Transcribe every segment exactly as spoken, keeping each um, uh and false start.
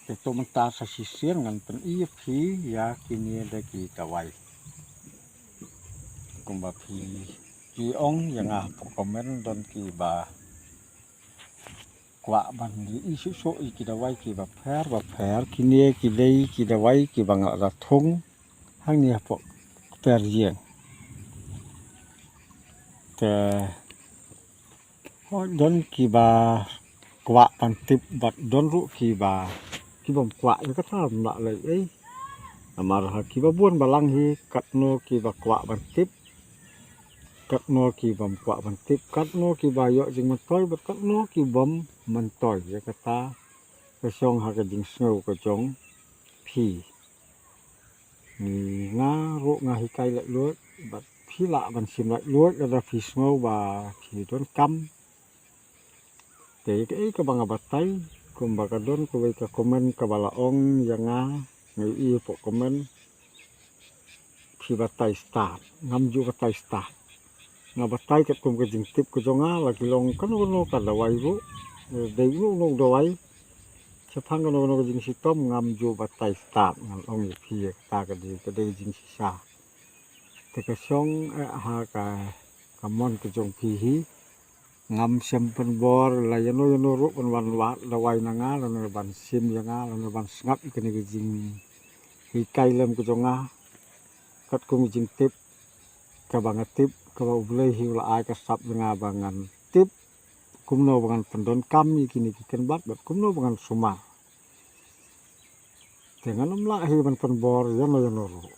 Te to mynta sa shisien ngan pyni ïa phi ïa kine da ki dawai. Kumba phi ki ong ïa nga hapoh comment, don kiba kwah ban ïohi shuh shuh ïa ki dawai kiba pher ba pher. Kine ki dei ki dawai kiba nga la thung hangne hapoh kper ïing. Te hooid, don kiba kwah ban tip bad don ruh kiba, kibym kwah ïa kata ym lah leh ei. Namar ha kiba bun balang hi katno kiba kwah ban tip, katno kibym kwah ban tip, katno kiba ïoh jingmyntoi bad katno kibym myntoi. Ïa kata ka shong ha ka jingsngew ka jong phi. Nga ruh nga hikai laitluid bad phi lah ban shim laitluid lada phi sngew ba phi donkam. Te kaei kaba nga batai, kumba ka don kawei ka comment kaba la ong ïa nga, nga ïohi hapoh comment, phi batai stad. Ngam ju batai stad. Nga batai katkum ka jingtip ka jong nga, la ki long kano kano ka dawai ruh, dei uno uno u dawai shaphang kano kano ka jingshitom, ngam ju batai stad. Ngan ong ïa phi, kata ka dei, ka dei ka jingshisha. Te ka shong eh ha ka, ka mon ka jong phi hi. Ngam shym pynbor la ïano ïano ruh ban wan wad dawai na nga lane ban shim ïa nga lane ban sngap ïa kane ka jinghikai lem ka jong nga. Katkum ka jingtip kaba nga tip, kaba U Blei hi u la ai ka sap ïa nga ba ngan tip kumno ba ngan pyndonkam ïa kine ki kynbat bad kumno ba ngan sumar. Te ngan ym lah hi ban pynbor ïano ïano ruh.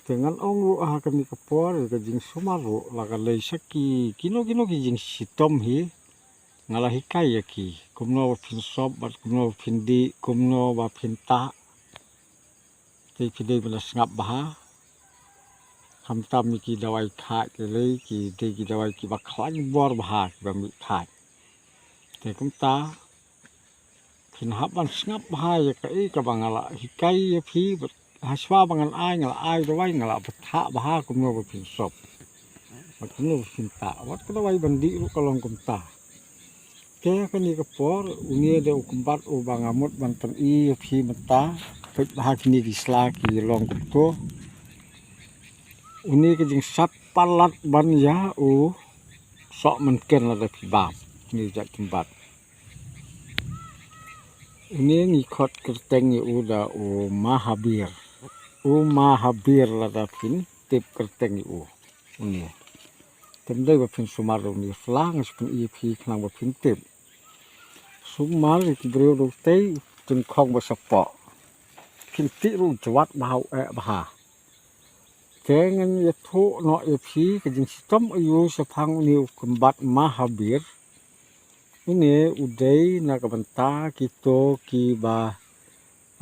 Te ngan ong ruh ha kane ka por, ka jingsumar ruh la ka lei sha ki, kino kino ki jingshitom hi nga la hikai ïa ki, kumno ba phin sop bad kumno ba phin dih, kumno ba phin tah. Te phi dei ban da sngap bha. Khamtam ïa ki dawai kha ki lei, ki dei ki dawai kiba khlaiñ bor bha, kiba mih kha. Te kumta phin hap ban sngap bha ïa kaei kaba nga la hikai ïa phi. Bad ha shuwa ba ngan ai, nga la ai dawai, nga la bthah bha kumno ba phin sop bad kumno ba phin tah. Wat ka dawai ban dih ruh ka long kumta. Te kane ka por, une dei u kynbat uba nga mut ban pyni ïa phi mynta. Peit bha kine ki sla ki long kumto. Une ka jingsap palat ban ïa u soh mynken lada phi bam. Kine ki jait kynbat. Une ngi khot kyrteng ïa u da u Mahabir. U Mahabir lada phin tip kyrteng ïa u. Une. Te ym dei ba phin sumar da une u sla, nga shu pyni ïa phi khnang ba phin tip. Sumar ïa ki briew da utei u tyngkhong ba shapoh. Phin tih ruh u jwat bha, u eh bha. Te ngan ïathuh noh ïa phi ka jingshitom aïu shaphang une u kynbat Mahabir. Une u dei na ka bynta kito kiba,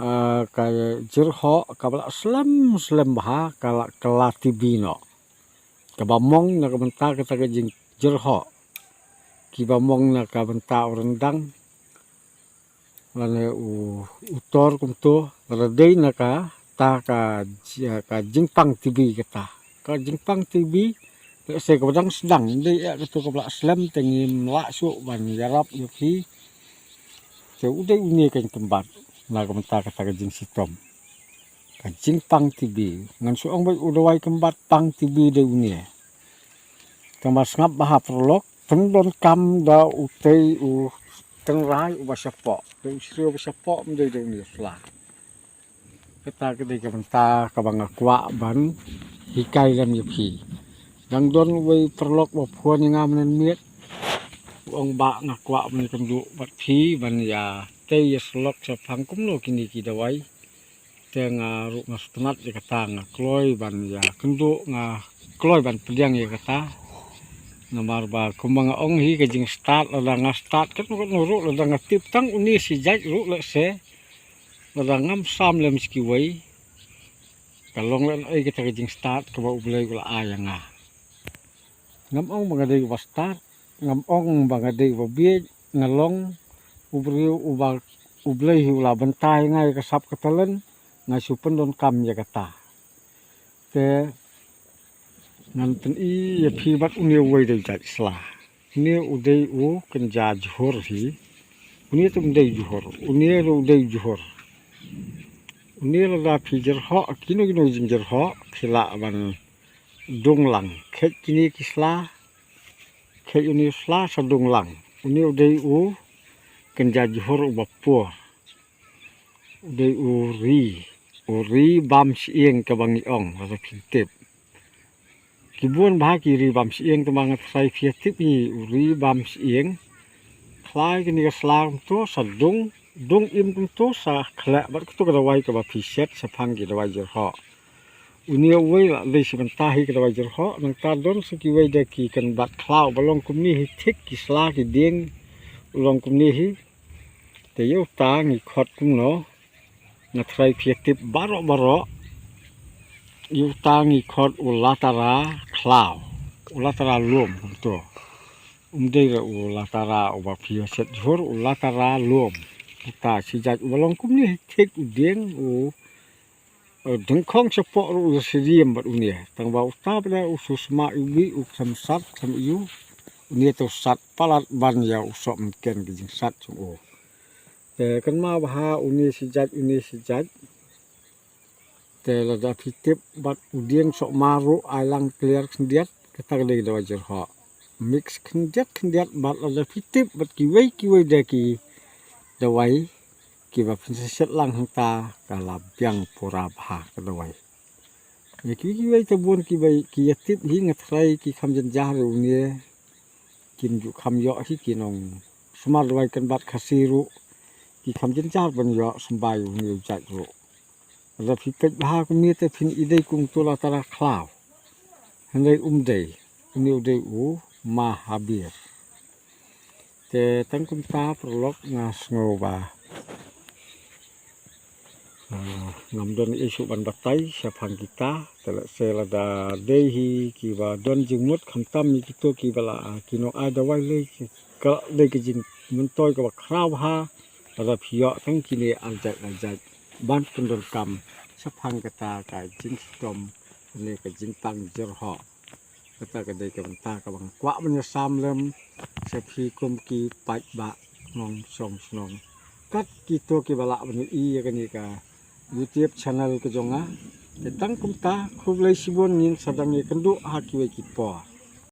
ah, ka jyrhoh kaba la slem slem bha, ka la kylla T B noh. Kaba mong na ka bynta kata ka jingjyrhoh. Kiba mong na ka bynta u ryndang lane u, u tor kumto, lada dei na kata ka, ka jingpang T B kata. Ka jingpang T B, lehse kaba dang sdang, dei eh kato kaba la slem te ngim lah shuh ban ïarap ïa phi. Te u dei une ka jingkynbat na ka bynta kata ka jingshitom. Ka jingpang T B. Ngan shu ong beit u dawai kynbat pang T B dei une. Tang ba sngap bha paralok, pyndonkam da utei u tynrai uba shapoh. Da u shriew uba shapoh, ym dei da une u sla. Kata ka dei ka bynta kaba nga kwah ban hikai lem ïa phi. Dang don uwei u paralok ba phone ïa nga mynmiet. U ong ba nga kwah ban ïakynduh bad phi ban ïa tei ïa sylok shaphang kumno kine ki dawai. Te nga ruh nga sngewtynnat ïa kata, nga kloi ban ïakynduh, nga kloi ban pdiang ïa kata. Namar ba kumba nga ong hi, ka jingstad, lada nga stad katno katno ruh, lada nga tip tang une shi jait ruh lehse, lada ngam sam lem sha kiwei, ka long lehnohei kata ka jingstad kaba U Blei u la ai ïa nga. Ngam ong ba nga dei uba stad, ngam ong ba nga dei uba bieit, nga long u briew uba U Blei hi u la bynta ïa nga ïa ka sap ka talent, nga shu pyndonkam ïa kata. Te ngan pyni ïa phi bad une uwei da u jait sla. Une u dei u kynja jhur hi. Une te um dei jhur, une ruh u dei jhur. Une lada phi jyrhoh kino kino jingjyrhoh phi lah ban dung lang. Kheit kine ki sla, kheit une u sla sa dung lang. Une u dei u kynja jhur uba pur. U dei u ri, u ri bam shyieng kaba ngi ong, lada phi tip. Ki bun bha ki ri bam shyieng, tangba nga tharai phi tip hi u ri bam shyieng. Khlai kine ka sla kumto sa dung, dung im kumto sa khleh bad kato ka dawai kaba phi set shaphang ki dawai jyrhoh. Une uwei la dei shi bynta hi ka dawai jyrhoh, nangta don sa kiwei de ki kynbat khlaw ba long kumne hi thik, ki sla ki dieng u long kumne hi. Te ïa uta ngi khot kumno, nga tharai phi tip baroh baroh. Ïa uta ngi khot u latara khlaw, u latara lum kumto. Um dei re u latara uba phi set jhur, u latara lum. Uta shi jait uba long kumne hi thik, u dieng, u, eh, dyngkhong shapoh ruh u syriem bad une. Tangba uta bad u shu sma iwbih, u khlem sat khlem ïu. Une te u sat palat ban ïa u soh mynken ki jingsat jong u. Te kynmaw bha, une shi jait, une shi jait. Te lada phi tip bad u dieng sohma ruh ai lang clear khyndiat, kata ka dei ka dawai jyrhoh. Mix khyndiat khyndiat bad lada phi tip bad kiwei kiwei de ki dawai kiba phin sa set lang hangta, ka la biang pura bha ka dawai. Ïa kiwei kiwei te bun kiba ki ïa tip hi, nga tharai ki kham jynjar ïa une, kim ju kham ïoh hi, ki nongsumar dawai kynbat Khasi ruh ki kham jynjar ban ïoh symbai ïa une u jait ruh. Lada phi peit bha kumne te phin i dei kum uto latara khlaw. Hynrei um dei, une u dei u Mahabir. Te tang kumta paralok, nga sngew ba, ah, ngam don ei shuh ban batai shaphang kita. Te lehse lada dei hi kiba don jingmut khamtam ïa kito kiba la, ah, ki nongai dawai lei, ka dei ka jingmyntoi kaba khraw bha lada phi ïoh tang kine ar jait ar jait ban pyndonkam shaphang kata ka jingshitom ne ka jingtang jyrhoh. Kata ka dei ka bynta kaba nga kwah ban ïasam lem sha phi kum ki paidbah nongshong shnong, kat kito kiba lah ban ïohi ïa kane ka YouTube channel ka jong nga. Te tang kumta, khublei shibun, ngin sa dang ïakynduh ha kiwei ki por.